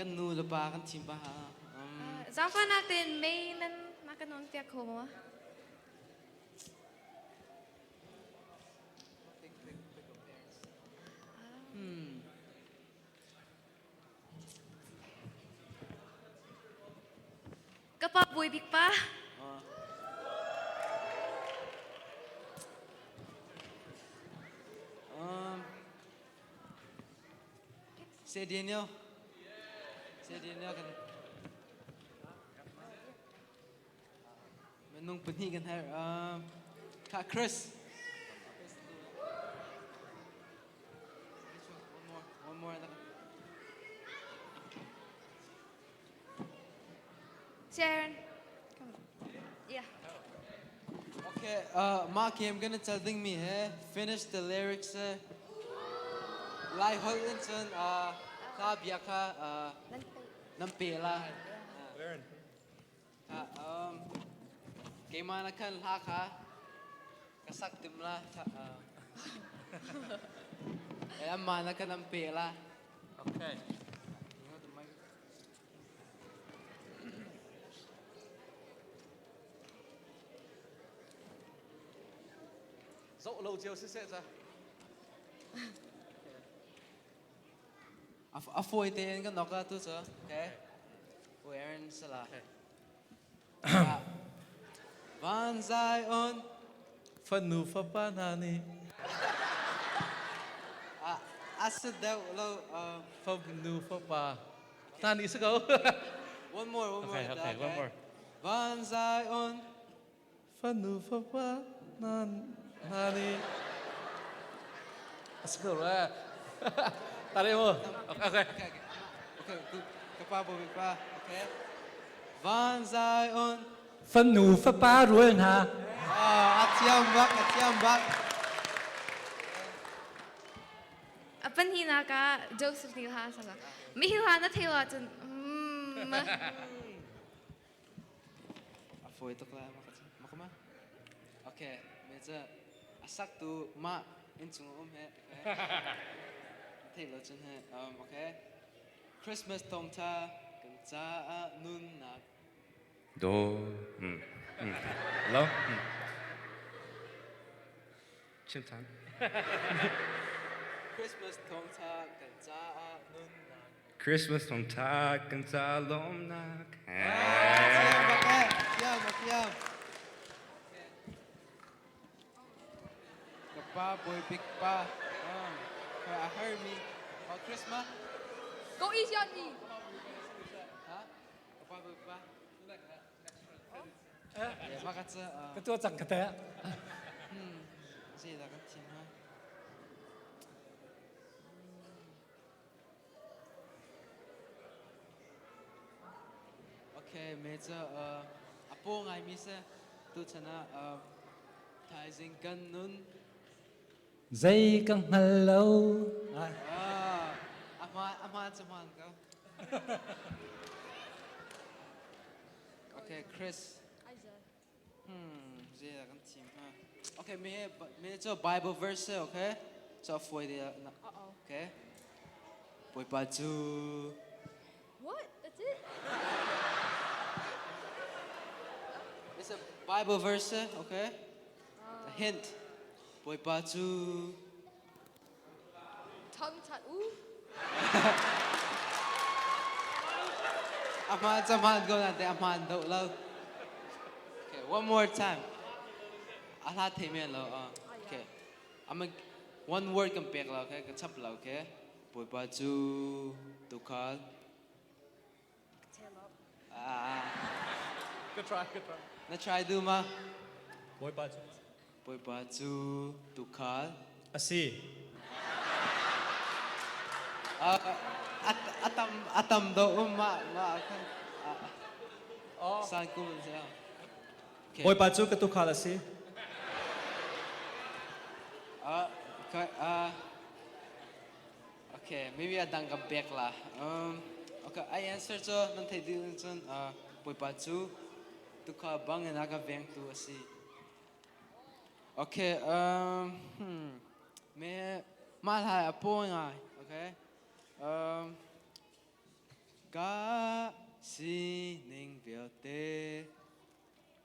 Kan nu le pa kan thim pa ha. Zaangfahnak tein mei nan na kan on piak kho maw? Ka pa Bawi Bik pa. Say Daniel. Say Daniel kan Minung pahnih kan herh. Kha Chris. One more. One more. Sharon. Come on. Yeah. Okay, mah game kan i cal dingmi he finish the lyrics he Lai holh in cun hla bia kha nan pe la. Keimah na khan hla kha ka sak tim la. Amah na khan an pe la. Okay. Zoh lo cio siseh ca. A fawi tein kan nok la tu cu. Okay. Aaron sala. Van Zion. Fanu fapa hna nih. A si deuh lo. Fanu fapa hna nih si ko. One more, one more. Okay, okay, one more. Van Zion. Fanu fapa hna hna nih. A si ko re. Tari mu. Okay. Okay, okay. Okay, ka pa bo pa. Okay. Van Zion. Fanu fapa rual hna. Ah, a thiam bak, a thiam bak. A pahnihnak ah Joseph nih hla a sak. Mi hi hla na thei lo ahcun mm. A fawi tuk lai ma Okay, me cu a sak tu mah inchung um he. Okay. Thei lo cun he. Okay. Christmas thawngtha kan caah nunnak. Do. Hello. Chim than. Christmas thawngtha kan caah nunnak. Christmas thawngtha kan ca lawmnak. Thiam bak eh. Thiam thiam. Ka pa boy big pa. I heard me. Oh, Christmas. Go easy on me. Ha? Ka pa boy pa. Ka tuah cang ka te. Zeidah kan thim ha? Okay, me cu a paw ngaimi si. Tuchan ah thaizing kan nun. Zei ka hngal lo. A hmaan a hmaan cu hmaan ko. Okay, Chris. Zeidah kan thim hnga? Okay, me me cu Bible verse okay? So fuai de na. Okay. Bawipa cu What? That's it? It's a Bible verse, okay? A hint. Bawipa cu Tongue chat u. A hmaan cu hmaan ko nain a hmaan deuh lo. Okay, one more time. A hla thei men lo. Okay. I'm a, one word kan pek lo, okay? Ka chap lo, okay? Bawipa cu tuukhal. Ah. Good try, good try. Na try du ma? Bawipa cu. Bawipa cu tuukhal. A si. A tam a tam do um ma ma khan. Oh. San kum sa. Okay. Bawipa cu ka tuukhal a si. Okay, okay, maybe a dang kan pek la. Okay, I answer cu nan thei ding cun Bawipa cu tuukhal bang in a ka vengtu a si. Okay, me mah hlai a pawi ngai. Okay. Ka sining vialte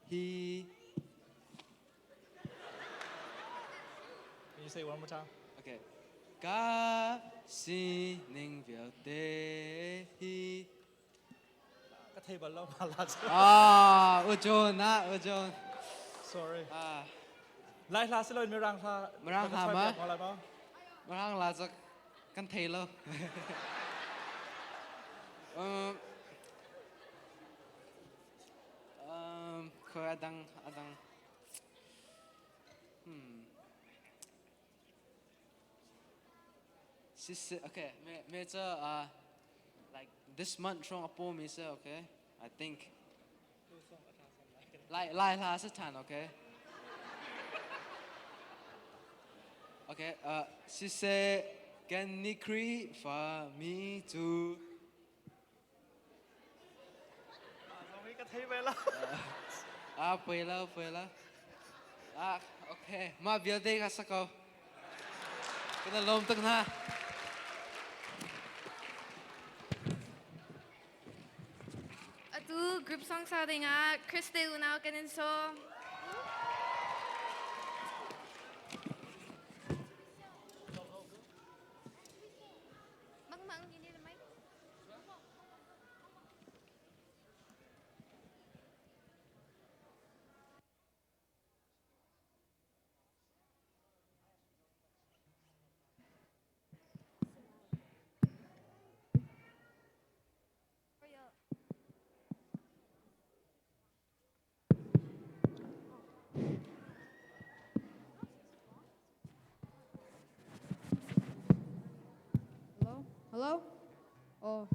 hi. Can you say it one more time? Okay. Ka sining vialte hi. Ka thei bal lo ma la. Ah, ujon na ujon. Sorry. Ah. Lai hla si lo mirang hla. Mirang hla ma? Ma? Mirang hla cu kan thei lo. um, um, khoi adang adang. Sis, okay, me me cu like this month hrawng a pawmi si, okay? I think. Lai lai hla si ṭhan, okay? Okay, siseh kan ni Khrihfa mi cu Ka thei ve lo. Ah, pui lo, pui lo. Ah, okay. Mah vialte ka sa ko. Kan lawm tuk hna. Atu group song sa ding ah Chris te unau kan in sawm. Mang mang you need a mic? Hello? Hello? Oh.